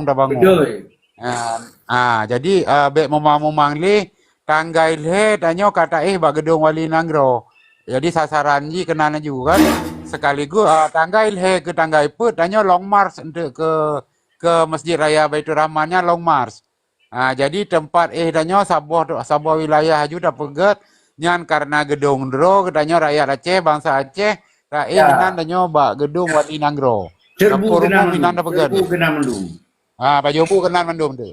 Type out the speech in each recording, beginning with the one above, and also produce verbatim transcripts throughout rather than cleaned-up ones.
tabangun. Betul. Ah, ah, jadi, ah, bék mumang-mumang lé, tanggai lhée tanyoe ka taéh bak Geudong Wali Nanggroe. Jadi sasaran jih keunan laju kan. Sekaligus, ah, tanggai lhée keu tanggai peuet tanyoe long march enteuk keu, keu Masjid Raya Baiturrahman nyan long march. Ah, jadi teumpat éh tanyoe saboh, saboh wilayah aju tapeugét nyan karena geudong droe geutanyoe rakyat Aceh, bansa Aceh, taéh inan tanyoe bak Geudong Wali Nanggroe. Dapur umum inan tapeugét. Ha, bak Jobu keunan mandum tu.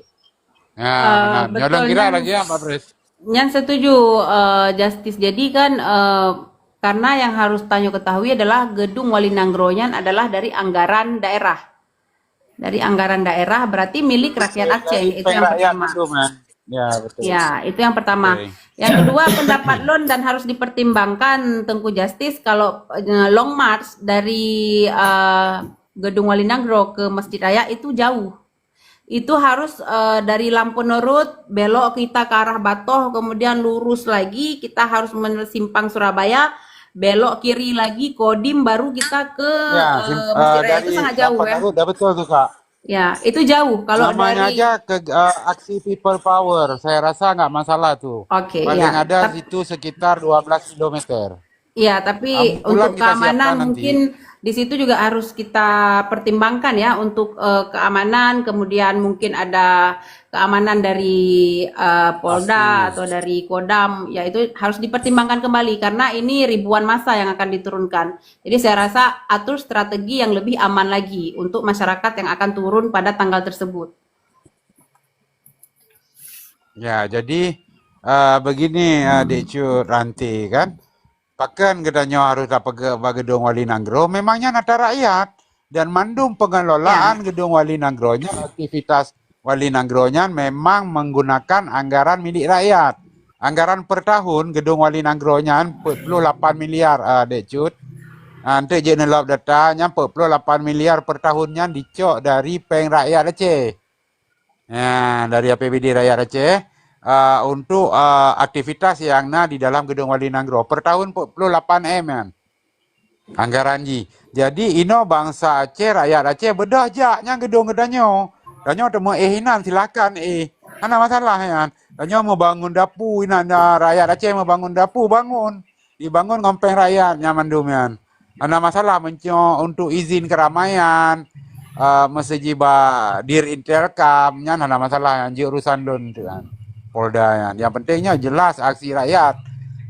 Ha, ah, meunan. Nyoe lôn kira lagi ya, Pak Pres. Nyan setuju, eh, Justice. Jadi kan, eh, karena yang harus tanyoe ketahui adalah Geudong Wali Nanggroe nyan adalah dari anggaran daerah. Dari anggaran daerah berarti milik rakyat Aceh. Itu yang pertama. Mandum, kan? Ya, betul. Ya, itu yang pertama. Oke. Yang kedua, pendapat lôn dan harus dipertimbangkan, Teungku Justice, kalau, eh, long march dari, eh, Geudong Wali Nanggroe ke Masjid Raya itu jauh. Itu harus, eh, dari Lampu Nurut, belok kita ke arah Batoh, kemudian lurus lagi, kita harus men-, simpang Surabaya, belok kiri lagi, Kodim, baru kita ke, ya, eh, Masjid Raya. Itu sangat jauh, Lampu Nurut, dah betul tu, Kak. Ya, itu jauh. Kalau namanya dari aja ke, eh, aksi People Power, saya rasa nggak masalah tu. Oke, paling ada situ sekitar dua belas kilometer. Iya, tapi untuk keamanan mungkin di situ juga harus kita pertimbangkan ya, untuk, eh, keamanan, kemudian mungkin ada keamanan dari, eh, Polda atau dari Kodam, ya itu harus dipertimbangkan kembali karena ini ribuan massa yang akan diturunkan. Jadi saya rasa atur strategi yang lebih aman lagi untuk masyarakat yang akan turun pada tanggal tersebut. Ya, jadi, eh, begini, eh, Dek Cut Ranti kan. Pakon geutanyoe harôh tapeugét bak Geudong Wali Nanggroe, memang nyan atra rakyat. Dan mandum pengelolaan Geudong Wali Nanggroe nyan, aktivitas Wali Nanggroe nyan memang menggunakan anggaran milik rakyat. Anggaran per tahun Geudong Wali Nanggroe nyan peuet ploh lapan miliar, ah, Dek Cut. Ah, enteuk jeuet neulop data, nyan peuet ploh lapan miliar per tahun nyan dicok dari péng rakyat Aceh. Ya, dari A P B D rakyat Aceh, ah, untuk, ah, aktivitas nyang na di dalam Geudong Wali Nanggroe. Per tahun peuet ploh lapan M nyan anggaran jih. Jadi, inoe bansa Aceh, rakyat Aceh beudôh jak nyang geudong geutanyoe. Tanyoe teumeuéh inan, silakan éh. Hana masalah nyan. Tanyoe meubangun dapu inan, rakyat Aceh meubangun dapu, bangun. Dibangun ngon péng rakyat nyan mandum nyan. Hana masalah meunyoe untuk izin keramaian, eh, meuseujih bak Dir Intelkam, nyan hana masalah, nyan jeuet urusan lôn tu kan. Polda nyan. Yang penting nyoe jelas aksi rakyat.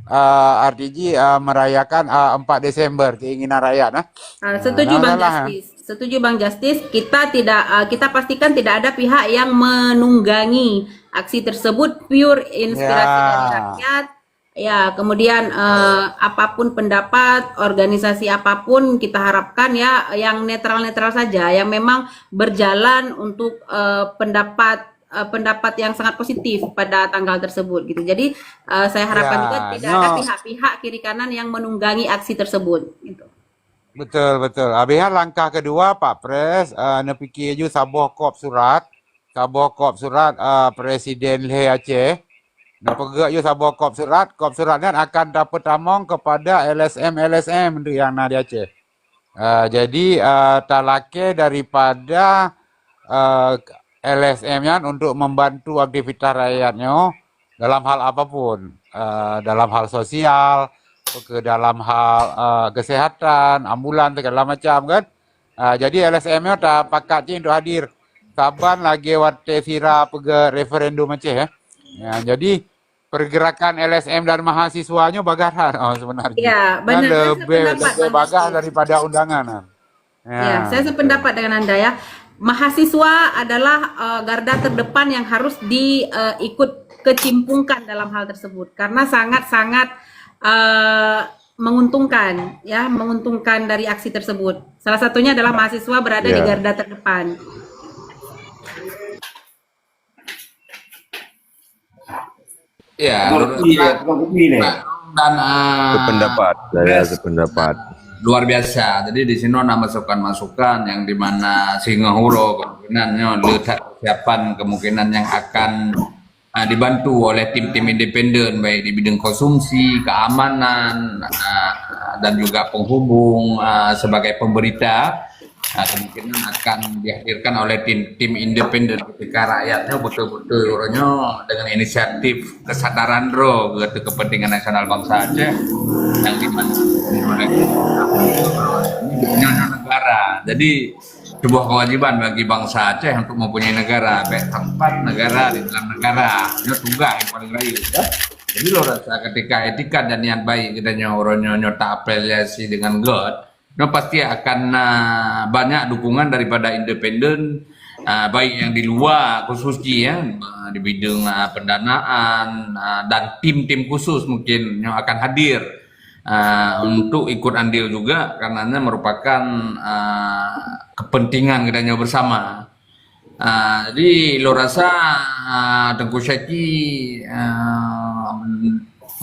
Eh, arti jih, eh, merayakan, eh, empat Desember, keinginan rakyat, eh. Ah, setuju, Bang Justice. Setuju, Bang Justice. Kita tidak, eh, kita pastikan tidak ada pihak yang menunggangi aksi tersebut, pure inspirasi dari rakyat. Ya, kemudian, eh, apapun pendapat, organisasi apapun, kita harapkan ya yang netral-netral saja, yang memang berjalan untuk, eh, pendapat, eh, pendapat yang sangat positif pada tanggal tersebut gitu. Jadi, eh, saya harapkan juga tidak ada pihak-pihak kiri kanan yang menunggangi aksi tersebut gitu. Betul, betul. Abis nyan langkah kedua, Pak Pres, eh, neupike ju saboh kop surat, saboh kop surat, eh, Presiden lhée Aceh. Neupeugét ju saboh kop surat, kop surat nyan akan tapeutamong kepada L S M, L S M tu nyang na di Aceh. Eh, jadi, eh, talakée daripada, eh, L S M nyan untuk membantu aktivitas rakyat nyoe dalam hal apapun, eh, dalam hal sosial, ke dalam hal, eh, kesehatan, ambulan, segala macam kan. Ah, jadi L S M nyoe tapakat cit untuk hadir saban lagée watée sira peugét referendum Aceh, ya. Ya, jadi pergerakan L S M dan mahasiswa nyoe bagaih that, oh, sebenarnya. Ya, benar. Lebih, lebih bagaih daripada undangan. Ya, saya sependapat dengan Anda ya. Mahasiswa adalah, eh, garda terdepan yang harus di, eh, ikut kecimpungkan dalam hal tersebut karena sangat-sangat, eh, menguntungkan ya, menguntungkan dari aksi tersebut. Salah satunya adalah mahasiswa berada di garda terdepan. Ya, menurut saya, dan, eh, sependapat, saya sependapat. Luar biasa. Jadi di sini ada masukan-masukan yang di mana singoh uroe kemungkinan nyoe le that persiapan kemungkinan yang akan, eh, dibantu oleh tim-tim independen baik di bidang konsumsi, keamanan, eh, dan juga penghubung, eh, sebagai pemberita. Nah, kemungkinan akan dihadirkan oleh tim, tim independen ketika rakyatnya betul-betul uroe nyoe dengan inisiatif kesadaran droe keu kepentingan nasional bangsa Aceh yang dimana oleh negara. Jadi sebuah kewajiban bagi bangsa Aceh untuk mempunyai negara, baik tempat negara di dalam negara. Ini tugas yang paling raih, ya. Jadi lôn rasa ketika etikat dan niat baik kita nyoe uroe nyoe, nyoe terafiliasi dengan GERD, nyoe pasti akan, ah, banyak dukungan daripada independen, ah, baik yang di luar khusus jih, ya, ah, di bidang, ah, pendanaan, ah, dan tim-tim khusus mungkin nyoe akan hadir, ah, untuk ikut andil juga karenanya merupakan, ah, kepentingan kita nyoe bersama. Ah, jadi lôn rasa, ah, Teungku Syaki, ah,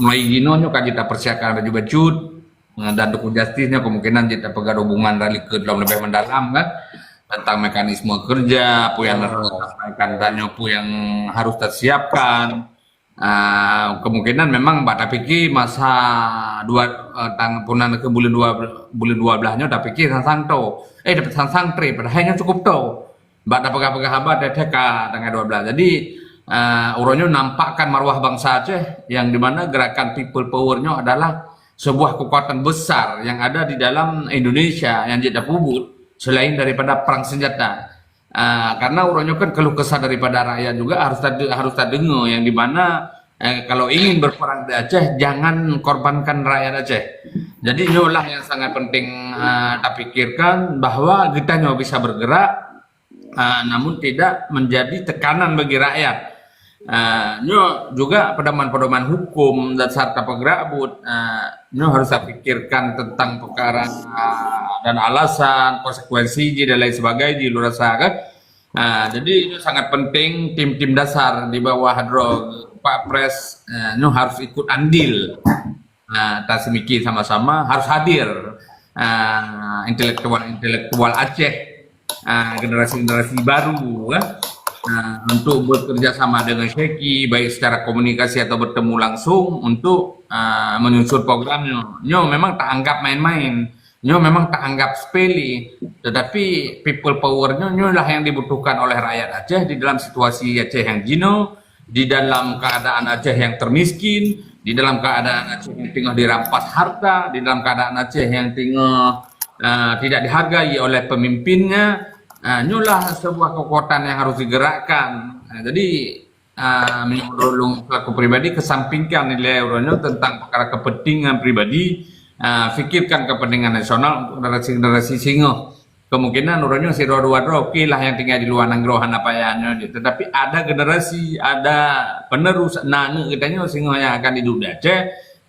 mulai jinoe nyoe ka jeuet tapersiapkan bacut-bacut. Nah, dan Teungku Justin nyoe kemungkinan jeuet tapeugah hubungan rali ke dalam lebih mendalam kan, tentang mekanisme kerja, apa yang harus disampaikan dan apa yang harus disiapkan. Ah, kemungkinan memang bak tapikir masa dua, eh, tang, punan ke bulan dua, bulan dua belas nyoe tapikir sang-sang to. Eh, dapat sang-sang trip, padahal nyoe cukup to. Bak tapeugah-peugah haba teuka tanggai dua belas. Jadi, ah, uroe nyoe nampakkan maruah bangsa Aceh yang di mana gerakan People Power nyoe adalah sebuah kekuatan besar yang ada di dalam Indonesia yang jeuet tapeubuet selain daripada perang senjata. Ah, karena uroe nyoe kan keluh kesah daripada rakyat juga harus tade-, harus tadeungoe yang di mana, eh, kalau ingin berperang di Aceh, jangan korbankan rakyat Aceh. Jadi nyoe lah yang sangat penting, ah, tapikirkan bahwa kita nyoe bisa bergerak, ah, namun tidak menjadi tekanan bagi rakyat. Ah, nyoe juga pedoman-pedoman hukum dan serta peugerak buet, ah, nyoe harus dipikirkan tentang perkara, ah, dan alasan, konsekuensi jih dan lain sebagainya, lôn rasa kan. Ah, jadi nyoe sangat penting tim-tim dasar di bawah droe Pak Pres, ah, nyoe harus ikut andil. Ah, taseumiké sama-sama harus hadir, ah, intelektual-intelektual Aceh, ah, generasi-generasi baru, kan, ah, untuk bekerja sama dengan Syeki, baik secara komunikasi atau bertemu langsung untuk, ah, menyusun program nyoe. Nyoe memang tak anggap main-main. Nyoe memang tak anggap sepele. Tetapi people power nyoe, nyoe lah yang dibutuhkan oleh rakyat Aceh di dalam situasi Aceh yang jinoe, di dalam keadaan Aceh yang termiskin, di dalam keadaan Aceh yang tengah dirampas harta, di dalam keadaan Aceh yang tengah, eh, tidak dihargai oleh pemimpinnya. Eh, nyoe lah sebuah kekuatan yang harus digerakkan. Eh, jadi, eh, menurut lôn selaku pribadi, kesampingkan nilai uroe nyoe tentang perkara kepentingan pribadi, eh, fikirkan kepentingan nasional untuk generasi-generasi singoh. Kemungkinan uroe nyoe sidroe dua droe, oke lah yang tinggai di luar nanggroe hana payah nyoe jih. Tetapi ada generasi, ada penerus, na aneuk geutanyoe singoh yang akan hidup di Aceh,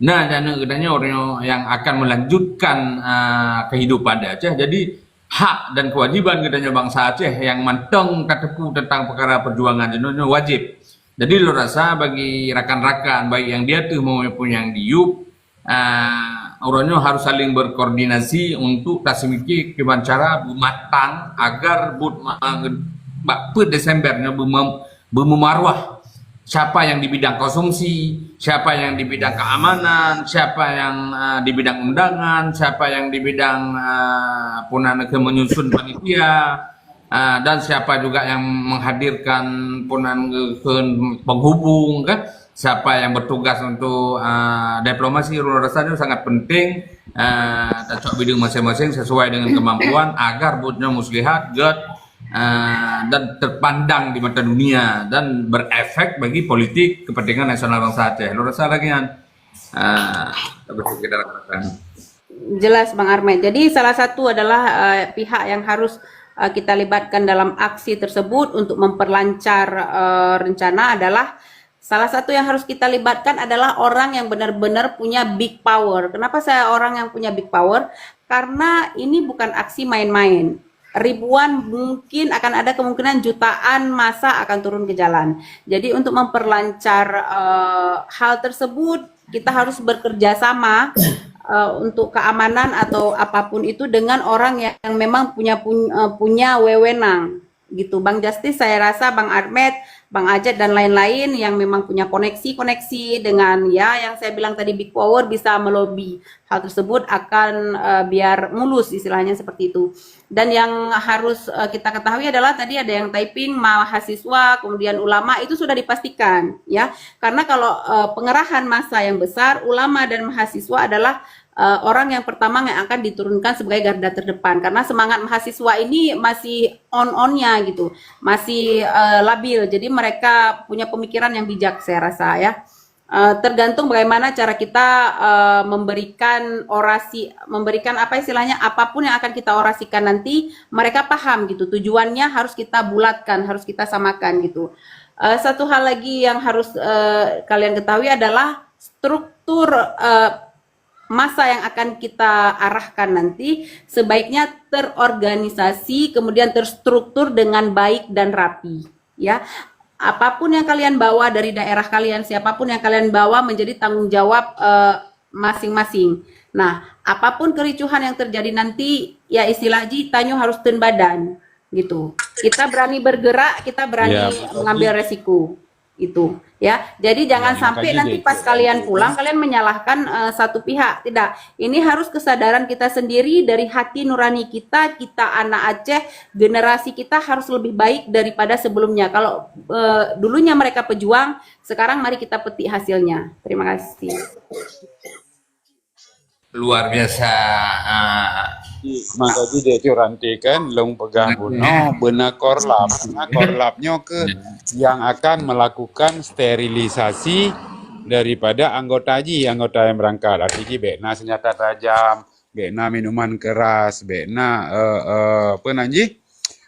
na aneuk geutanyoe uroe nyoe yang akan melanjutkan, ah, kehidupan di Aceh. Jadi, hak dan kewajiban geutanyoe bangsa Aceh yang mantong tateupeue tentang perkara perjuangan jinoe nyoe wajib. Jadi, lôn rasa bagi rakan-rakan, baik yang di ateueh maupun yang di yup, ah, uroe nyoe harus saling berkoordinasi untuk taseumiké kiban cara beumatang agar buet ma-, bak peuet Desember nyoe beumem-, beumeumaruah. Siapa yang di bidang konsumsi, siapa yang di bidang keamanan, siapa yang, ah, di bidang undangan, siapa yang di bidang, ah, punan keu menyusun panitia, ah, dan siapa juga yang menghadirkan punan keu penghubung, kan? Siapa yang bertugas untuk, ah, diplomasi, lôn rasa nyoe sangat penting, ah, tacok bidang masing-masing sesuai dengan kemampuan agar buet nyoe muslihat, gét, ah, dan terpandang di mata dunia dan berefek bagi politik kepentingan nasional bangsa Aceh. Lôn rasa lagèe nyan, ah, betul kita rasakan. Jelas, Bang Armet. Jadi, salah satu adalah, eh, pihak yang harus, eh, kita libatkan dalam aksi tersebut untuk memperlancar, eh, rencana adalah, salah satu yang harus kita libatkan adalah orang yang benar-benar punya big power. Kenapa saya orang yang punya big power? Karena ini bukan aksi main-main. Ribuan, mungkin akan ada kemungkinan jutaan massa akan turun ke jalan. Jadi, untuk memperlancar, eh, hal tersebut, kita harus bekerja sama, eh, untuk keamanan atau apapun itu dengan orang yang memang punya pun-, eh, punya wewenang. gitu. Bang Justice, saya rasa Bang Armet, Bang Ajat dan lain-lain yang memang punya koneksi-koneksi dengan, ya, yang saya bilang tadi, Big Power, bisa melobi hal tersebut akan, eh, biar mulus, istilahnya seperti itu. Dan yang harus, eh, kita ketahui adalah tadi ada yang typing mahasiswa, kemudian ulama, itu sudah dipastikan, ya. Karena kalau, eh, pengerahan massa yang besar, ulama dan mahasiswa adalah, eh, orang yang pertama yang akan diturunkan sebagai garda terdepan. Karena semangat mahasiswa ini masih on-onnya gitu, masih, eh, labil. Jadi mereka punya pemikiran yang bijak, saya rasa, ya. Eh, tergantung bagaimana cara kita, eh, memberikan orasi, memberikan apa istilahnya, apapun yang akan kita orasikan nanti, mereka paham gitu. Tujuannya harus kita bulatkan, harus kita samakan gitu. Eh, satu hal lagi yang harus, eh, kalian ketahui adalah struktur, eh, massa yang akan kita arahkan nanti sebaiknya terorganisasi, kemudian terstruktur dengan baik dan rapi, ya. Apapun yang kalian bawa dari daerah kalian, siapapun yang kalian bawa menjadi tanggung jawab, eh, masing-masing. Nah, apapun kericuhan yang terjadi nanti, ya istilah jih, tanyoe harus teun badan, gitu. Kita berani bergerak, kita berani Ya, betul. mengambil resiko, gitu. Ya, jadi jangan Berani sampai kaji nanti deh pas itu. kalian pulang, kalian menyalahkan, eh, satu pihak. Tidak. Ini harus kesadaran kita sendiri dari hati nurani kita, kita anak Aceh, generasi kita harus lebih baik daripada sebelumnya. Kalau, eh, dulunya mereka pejuang, sekarang mari kita petik hasilnya. Terima kasih. Luar biasa. Ah. Maka jih dek Cuk Ranti kan, lôn peugah bunoe beuna korlap. Karena korlap nyoe ke yang akan melakukan sterilisasi daripada anggota jih, anggota yang berangkat. Arti jih bèk na senjata tajam, bèk na minuman keras, bèk na, eh, eh, apa nan jih?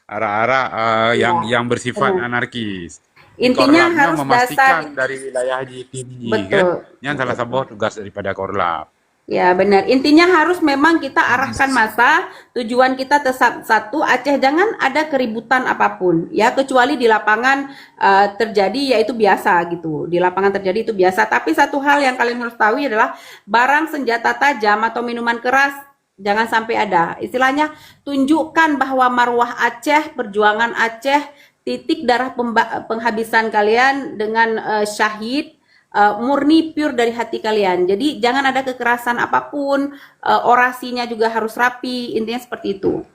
Arak-arak, eh, yang Ya. yang bersifat Benar. anarkis. Intinya Korlap nyoe harus memastikan dasar dari wilayah jih, tim jih, kan? Betul. Nyan salah saboh tugas daripada korlap. Ya, benar. Intinya harus memang kita arahkan massa, tujuan kita tetap satu, Aceh jangan ada keributan apapun. Ya, kecuali di lapangan, eh, terjadi, yaitu biasa gitu. Di lapangan terjadi itu biasa. Tapi satu hal yang kalian harus tahu adalah barang senjata tajam atau minuman keras jangan sampai ada. Istilahnya tunjukkan bahwa marwah Aceh, perjuangan Aceh, titik darah pemba- penghabisan kalian dengan, eh, syahid, eh, murni pure dari hati kalian. Jadi jangan ada kekerasan apapun, eh, orasinya juga harus rapi, intinya seperti itu.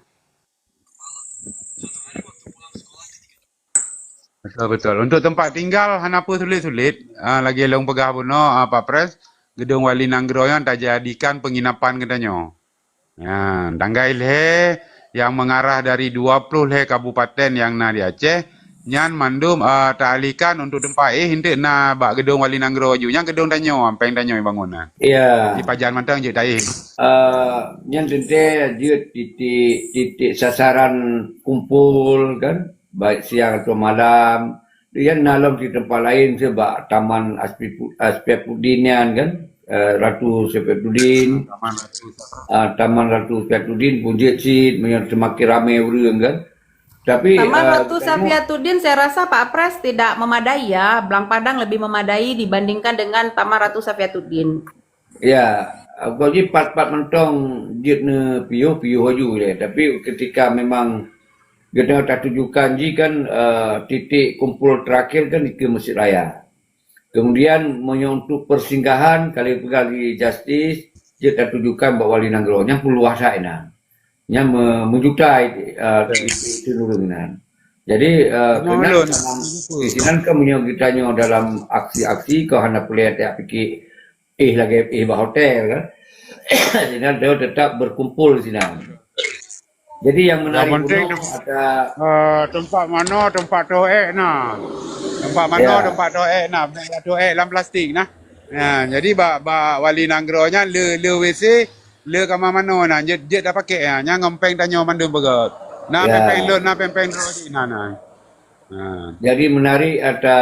Betul, betul. Untuk tempat tinggal hana peue sulit-sulit. Ah, lagèe lôn peugah bunoe, ah, Pak Pres, Gedong Wali Nanggroe nyan tajadikan penginapan geutanyoe. Ya, tanggai lhèe yang mengarah dari dua puluh lhèe kabupaten yang na di Aceh, nyan mandum, ah, taalihkan untuk tempat éh enteuk na bak Gedong Wali Nanggroe aju. Nyan gedong tanyoe, ampeng tanyoe bangun na. Ya. Di pajan mantong jeuet taéh. Ah, nyan teuntèe jeuet titik, titik sasaran kumpul kan, baik siang atau malam. Nyan na lom di tempat lain, sebab Taman Aspi-, Asfiafuddin nyan kan, eh, Ratu Saifuddin. Taman Ratu Saifuddin. Ah, Taman Ratu Saifuddin pun jeuet cit, meunyoe seumaken ramè ureueng kan. Tapi, Taman eh, Ratu Saifuddin, saya rasa Pak Pres tidak memadai ya. Blang Padang lebih memadai dibandingkan dengan Taman Ratu Saifuddin. Ya, pokok jih pat-pat mantong jeuet neupiôh, piôh aju lé. Tapi ketika memang geutanyoe tatujukan jih kan, eh, titik kumpul terakhir kan dikeue Mesjid Raya. Kemudian meunyoe untuk persinggahan, ka lheueh peugah lé Justice, jeuet tatujukan bak Wali Nanggroe. Nyan peuluwah that inan. Nyan me-, meujuta, eh, itu, itu nurun inan. Jadi, eh, keunan dalam, di sinan kan meunyoe geutanyoe dalam aksi-aksi, keu hana peureulèe tapiké éh lagèe éh bak hotel kan. Sinan tetap berkumpul sinan. Jadi yang menarik bunoe ada, eh, tempat manoe, tempat toh ék na. Tempat manoe, ya, tempat toh ék na, bèk toh ék lam plastik na. Nah, jadi bak, bak Wali Nanggroe nyan le, le WC, le kama manoe na, jeuet, jeuet tapakék na, nyan ngon péng tanyoe mandum beugöt. Na, ya, péng-péng lôn, na péng-péng droe jih na, na. Ha. Jadi menarik ada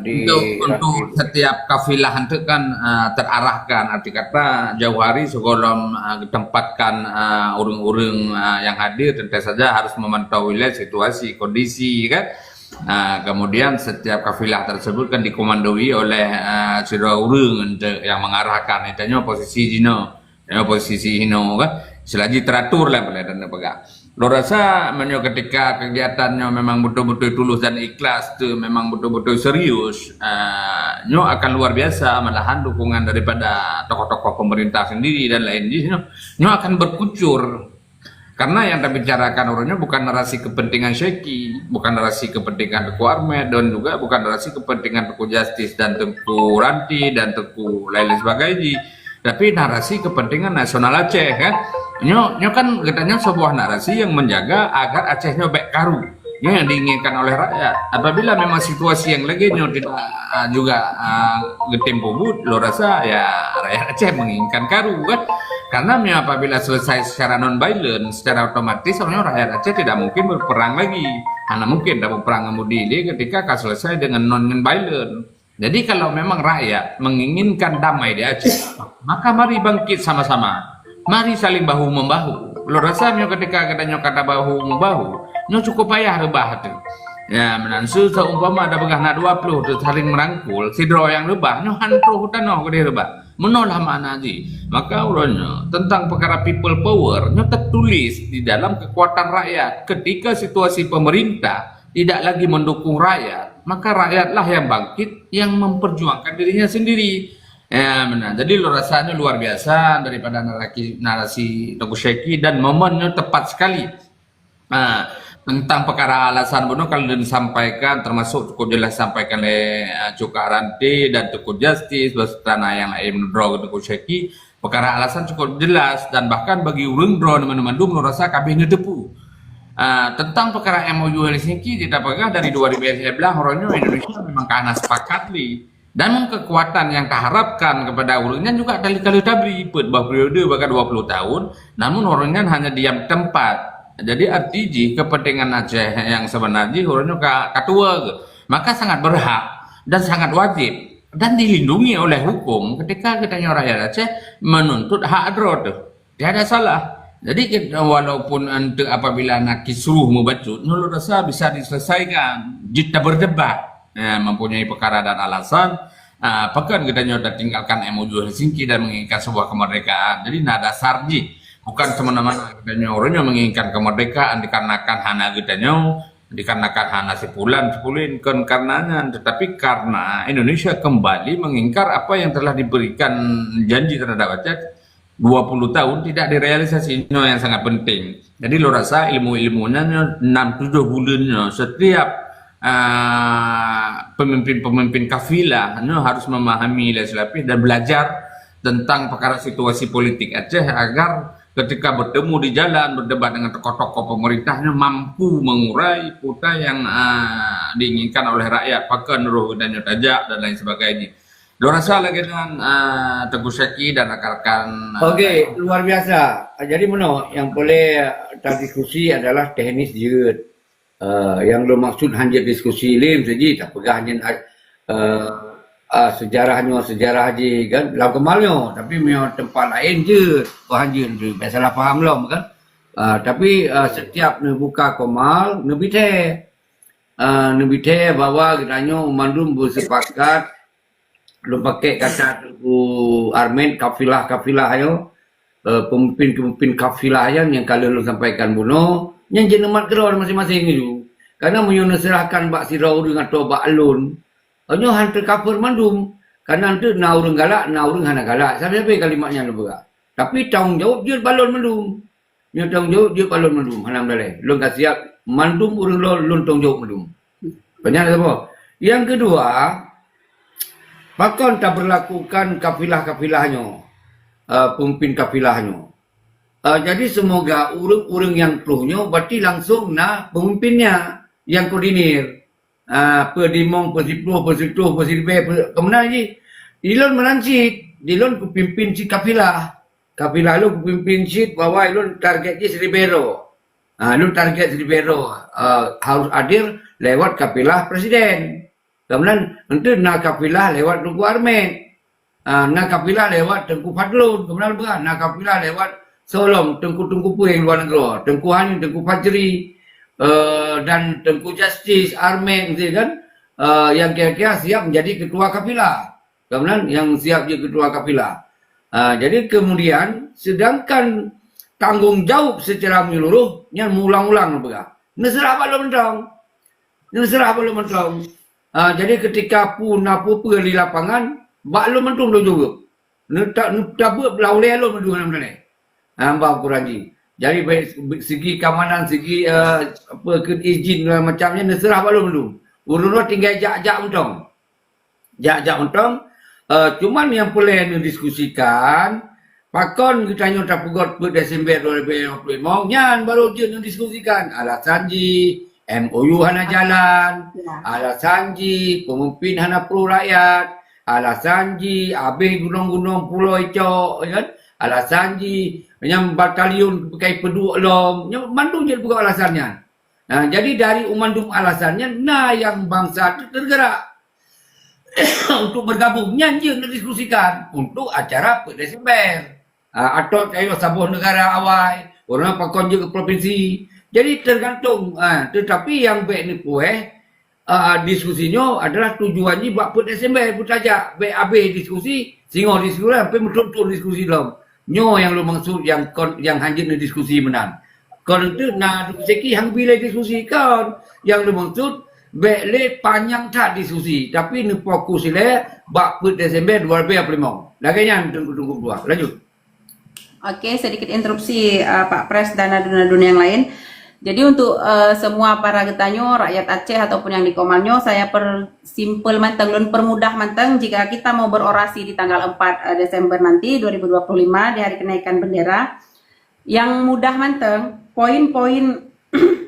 di, untuk, untuk setiap kafilah itu kan, ah, terarahkan. Arti kata, jauh hari sebelum, ah, ditempatkan, ah, ureueng-ureueng, ah, yang hadir, tentu saja harus memantau wilayah, situasi, kondisi, kan. Ah, kemudian setiap kafilah tersebut kan dikomandoi oleh, ah, sidroe ureueng untuk yang mengarahkan. Itu nyoe posisi jinoe, ya, posisi inoe kan. Selagi teratur lah boleh dan pegang. Lôn rasa meunyoe ketika kegiatan nyoe memang beutôi-beutôi tulus dan ikhlas tu, memang beutôi-beutôi serius, ah, nyoe akan luar biasa, malahan dukungan daripada tokoh-tokoh pemerintah sendiri dan lain jih nyoe, nyoe akan berkucur. Karena yang tabicarakan uroe nyoe bukan narasi kepentingan Syeki, bukan narasi kepentingan Teuku Armet, dan juga bukan narasi kepentingan Teuku Justice dan Teuku Ranti dan Teuku lain-lain sebagainya. Tapi narasi kepentingan nasional Aceh, kan. Nyoe, nyoe kan geutanyoe sebuah narasi yang menjaga agar Aceh nyoe bèk karu. Nyoe yang diinginkan oleh rakyat. Apabila memang situasi yang lagèe nyoe tidak, ah, juga, ah, geutem peubuet, lôn rasa, ya, rakyat Aceh menginginkan karu, kan. Karena apabila selesai secara non-violent, secara otomatis sebenarnya rakyat Aceh tidak mungkin berperang lagi. Hana mungkin dah berperang ngon Mudi lé ketika ka selesai dengan non-violent. Jadi kalau memang rakyat menginginkan damai di Aceh, maka mari bangkit sama-sama. Mari saling bahu-membahu. Lôn rasa nyoe ketika geutanyoe ka tabahu-membahu, nyoe cukup payah reubah tu. Ya, meunan su seumpama ada peugah na dua puluh tu saling merangkul, sidroe nyang reubah, nyoe han troh tanoh keudeh reubah. Meunoe lah makna jih. Maka uroe nyoe, tentang perkara people power, nyoe tertulis di dalam kekuatan rakyat. Ketika situasi pemerintah tidak lagi mendukung rakyat, maka rakyatlah yang bangkit, yang memperjuangkan dirinya sendiri. Ya, meunan. Jadi, lôn rasa nyoe luar biasa daripada narasi, narasi Teuku Syeki dan momennya tepat sekali. Ah, tentang perkara alasan bunoe kalau disampaikan, termasuk cukup jelas disampaikan oleh, ah, Cukak Ranti dan Teuku Justice beserta na nyang laén meudroe Teuku Syeki, perkara alasan cukup jelas dan bahkan bagi ureueng droe mandum lôn rasa ka abéh neuteupeue. Ah, tentang perkara M O U Helsinki, kita peugah dari dua ribu lima belas uroe nyoe Indonesia memang ka hana sepakat lé. Dan kekuatan yang taharapkan kepada ureueng nyan juga dari kali tabri peuet bah periode baka dua puluh tahun, namun ureueng nyan hanya diam tempat. Jadi arti jih kepentingan Aceh yang sebenar jih ureueng nyoe ka, ka tuwo ke. Maka sangat berhak dan sangat wajib dan dilindungi oleh hukum ketika geutanyoe rakyat Aceh menuntut hak droe teuh. Tiada salah. Jadi, kita, walaupun enteuk apabila na kisruh mubacut, nyoe lôn rasa bisa diselesaikan. Jeuet taberdebat. Ya, mempunyai perkara dan alasan, ah, pakon geutanyoe tatinggalkan M O U Helsinki dan menginginkan sebuah kemerdekaan. Jadi, na dasar jih. Bukan semena-mena geutanyoe uroe nyoe menginginkan kemerdekaan dikarenakan hana geutanyoe, dikarenakan hana si pulan, si pulin, kon karena nyan, tetapi karena Indonesia kembali mengingkar apa yang telah diberikan janji terhadap Aceh dua puluh tahun tidak direalisasi. Nyoe yang sangat penting. Jadi, lôn rasa ilmu-ilmu nyan nyoe enam tujuh buleuen nyoe setiap, ah, pemimpin-pemimpin kafilah nyoe harus memahami lé silapih dan belajar tentang perkara situasi politik Aceh agar ketika bertemu di jalan, berdebat dengan tokoh-tokoh pemerintah nyoe mampu mengurai puta yang, ah, diinginkan oleh rakyat, pakon roh geutanyoe tajak dan lain sebagainya. Lôn rasa lagèe nyan, ah, Teuku Syeki dan rakan-rakan, ah, Okey, luar biasa. Jadi meunoe, yang boleh tadiskusi adalah teknis jeuet. Ah, yang lôn maksud hana jeuet diskusi lé, meusaji tapeugah nyan, ah, ah, sejarah nyoe, sejarah jih kan, lam keumal nyoe. Tapi meunyoe teumpat laén jeuet, oh hana jeuet, biasalah paham lom kan. Ah, tapi, ah, setiap neubuka keumal, neubi thèe. Ah, neubi thèe bahwa geutanyoe mandum beusepakat lôn pakai kata Teuku Armet, kafilah-kafilah nyoe, eh, pemimpin-pemimpin kafilah nyan nyang ka lheueh lôn sampaikan bunoe, nyan jeuet neumat keudroe masing-masing ju. Karena meunyoe neuseurahkan bak sidroe ureueng atau bak lôn, nyoe han teucover mandum. Karena enteuk na ureueng galak, na ureueng hana galak. Sabe-sabe kalimat nyan lôn peugah. Tapi tanggông jaweueb jeuet bak lôn mandum. Nyoe tanggông jaweueb jeuet bak lôn mandum, hana meudaleh. Lôn ka siap mandum ureueng lôn, lôn tanggông jaweueb mandum. Pertanyaan saboh. Yang kedua, pakon taberlakukan kafilah-kafilah nyoe, eh, pemimpin kafilah nyoe? Eh, jadi semoga ureueng-ureueng nyang troh nyoe berarti langsung na pemimpinnya yang koordinir. Ah, peue dimong, peue siploh, peue sitôh, peue siribèe, peue, keumeunang jih. Ilôn meunan cit, ilôn kupimpin cit kafilah. Kafilah lôn kupimpin cit bahwa ilôn target jih siribèe droe. Ah, ilôn target siribèe droe, ah, harus hadir lewat kafilah presiden. Keumeunang, enteuk na kafilah lewat Teuku Armet. Ah, na kafilah lewat Teungku Fadlon, keumeunang beuh, na kafilah lewat soe lom teungku-teungku peue nyang luwa nanggroe, Teungku Hani, Teungku Fajri, eh, dan Teungku Justice, Armet, gitu kan, eh, yang kira-kira siap menjadi ketua kafilah. Keumeunang nyang siap jadi ketua kafilah. Ah, jadi kemudian, sedangkan tanggong jaweueb seucara menyeluruh nyan meuulang-ulang neupeugah. Neuseurah bak lôn mantong. Neuseurah bak lôn mantong. Ah, jadi ketika peue na peue-peue di lapangan, bak lôn mantong lôn jaweueb. Neuta-, neutabeuet lam ulèe lôn meudeuh lam daleh. Ah, hamba ukuran jih. Jadi baik segi keamanan, segi, eh, apa, ke izin segala macam nyan, neuseurah bak lôn mantong. Ulôn tinggai jak-jak mantong. Jak-jak mantong, eh, cuman nyang peureulèe neudiskusikan, pakon geutanyoe tapeugot peuet Desember dua ribu dua puluh lima, nyan baru jeuet neudiskusikan. Alasan jih, M O U hana jalan, Ya. alasan jih, pemimpin hana pro rakyat, alasan jih, abéh gunong-gunong pulo icok, ya kan? Alasan jih, nyang batalion beukai peuduek lom, nyan mandum jeuet peugot alasan nyan. Nah, jadi dari mandum alasan nyan, na nyang bansa tu tergerak. Untuk bergabung, nyan jeuet neudiskusikan untuk acara peuet Desember. Ah, atau kayô saboh negara awai, ureueng pakon jeuet keu provinsi. Jadi tergantung, ah, tetapi nyang bèk neupuéh, ah, diskusi nyoe adalah tujuan jih bak peuet Desember, beutajak, bèk abéh diskusi, singoh diskusi, sampai meuthôn-thôn diskusi lom. Nyoe nyang lôn maksud nyang kon, nyang hanjeuet neudiskusi meunan. Kon teuk na Dok Zaki han bi lé diskusi kon. Nyang lôn maksud, bèk lé panyang that diskusi, tapi neufokus ilèe bak peuet Desember dua ribu dua puluh lima. Lagèe nyan teungku-teungku dua. Lanjut. Oke, sedikit interupsi, eh, Pak Pres dan adun-adun yang lain. Jadi untuk, eh, semua para geutanyoe, rakyat Aceh ataupun yang di Komal nyoe, saya persimpel manteng, lôn permudah manteng. Jika kita mau berorasi di tanggal empat, eh, Desember nanti dua ribu dua puluh lima, di hari kenaikan bendera, yang mudah manteng, poin-poin,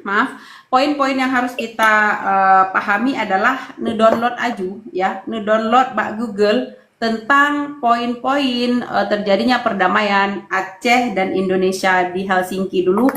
maaf, poin-poin yang harus kita, eh, pahami adalah neudownload aju, ya, neudownload bak Google tentang poin-poin, eh, terjadinya perdamaian Aceh dan Indonesia di Helsinki dulu,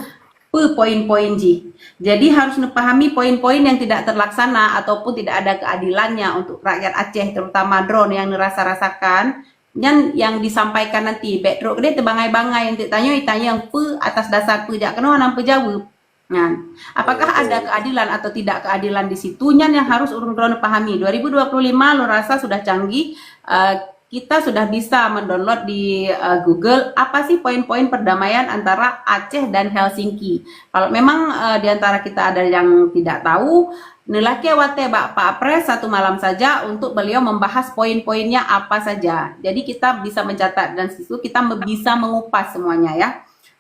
peue poin-poin jih. Jadi harus neupahami poin-poin yang tidak terlaksana ataupun tidak ada keadilannya untuk rakyat Aceh, terutama droeneuh yang neurasa-rasakan, nyan yang disampaikan nanti. Bèk trok keudeh teubangai-bangai, untuk tanyoe, tanyoe nyang peue, atas dasar peue jak keunoe hana peujaweueb. Nyan. Apakah ada keadilan atau tidak keadilan di situ? Nyan yang harus ureueng droeneuh pahami. Dua ribu dua puluh lima lôn rasa sudah canggih, eh, kita sudah bisa mendownload di, eh, Google apa sih poin-poin perdamaian antara Aceh dan Helsinki. Kalau memang, eh, di antara kita ada yang tidak tahu, neulakèe watèe bak Pak Pres satu malam saja untuk beliau membahas poin-poinnya apa saja. Jadi kita bisa mencatat dan situ kita me-, bisa mengupas semuanya ya.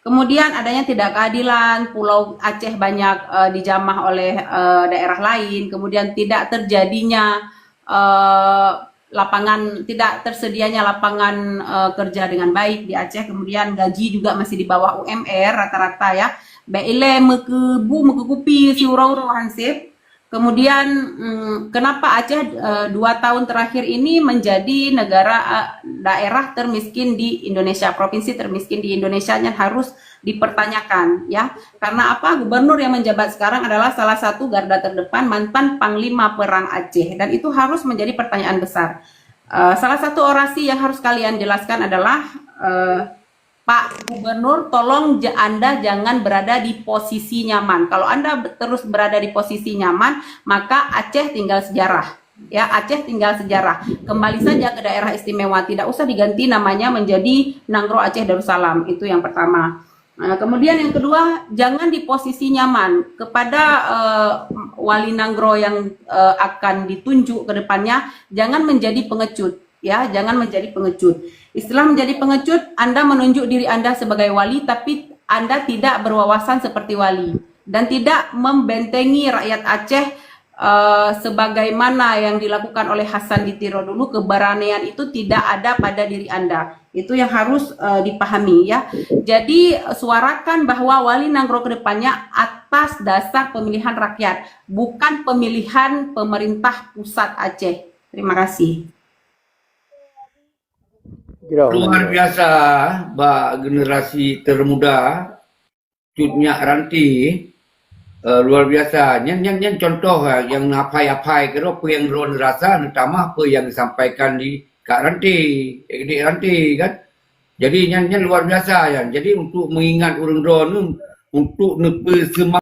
Kemudian adanya tidak keadilan, Pulau Aceh banyak, eh, dijamah oleh, eh, daerah lain, kemudian tidak terjadinya, eh, lapangan, tidak tersedianya lapangan, eh, kerja dengan baik di Aceh, kemudian gaji juga masih di bawah U M R rata-rata ya. Bèk ilèe meukeubu, meukeukupi siuroe-uroe hansip. Kemudian, mm, kenapa Aceh, eh, dua tahun terakhir ini menjadi negara, eh, daerah termiskin di Indonesia, provinsi termiskin di Indonesia yang harus dipertanyakan, ya. Karena apa? Gubernur yang menjabat sekarang adalah salah satu garda terdepan mantan Panglima Perang Aceh, dan itu harus menjadi pertanyaan besar. Eh, salah satu orasi yang harus kalian jelaskan adalah, eh, Pak Gubernur, tolong ja-, Anda jangan berada di posisi nyaman. Kalau Anda be-, terus berada di posisi nyaman, maka Aceh tinggal sejarah. Ya, Aceh tinggal sejarah. Kembali saja ke daerah istimewa, tidak usah diganti namanya menjadi Nanggroe Aceh Darussalam. Itu yang pertama. Nah, kemudian yang kedua, jangan di posisi nyaman kepada, eh, wali nanggroe yang, eh, akan ditunjuk ke depannya, jangan menjadi pengecut. Ya, jangan menjadi pengecut. Istilah menjadi pengecut, Anda menunjuk diri Anda sebagai wali, tapi Anda tidak berwawasan seperti wali dan tidak membentengi rakyat Aceh, eh, sebagaimana yang dilakukan oleh Hasan di Tiro dulu, keberanian itu tidak ada pada diri Anda. Itu yang harus, eh, dipahami, ya. Jadi, suarakan bahwa wali nanggroe ke depannya atas dasar pemilihan rakyat, bukan pemilihan pemerintah pusat Aceh. Terima kasih. Luar biasa bak generasi termuda, Cut Nyak Ranti, eh, luar biasa. Nyan, nyan, nyan contoh, eh, nyang neuapai-apai keudroe, peue nyang droe neurasa, neutamah peue nyang disampaikan di Kak Ranti, eh, Dik Ranti, kan. Jadi, nyan, nyan luar biasa, nyan. Jadi, untuk mengingat ureueng droe ni, untuk neupeuseumangat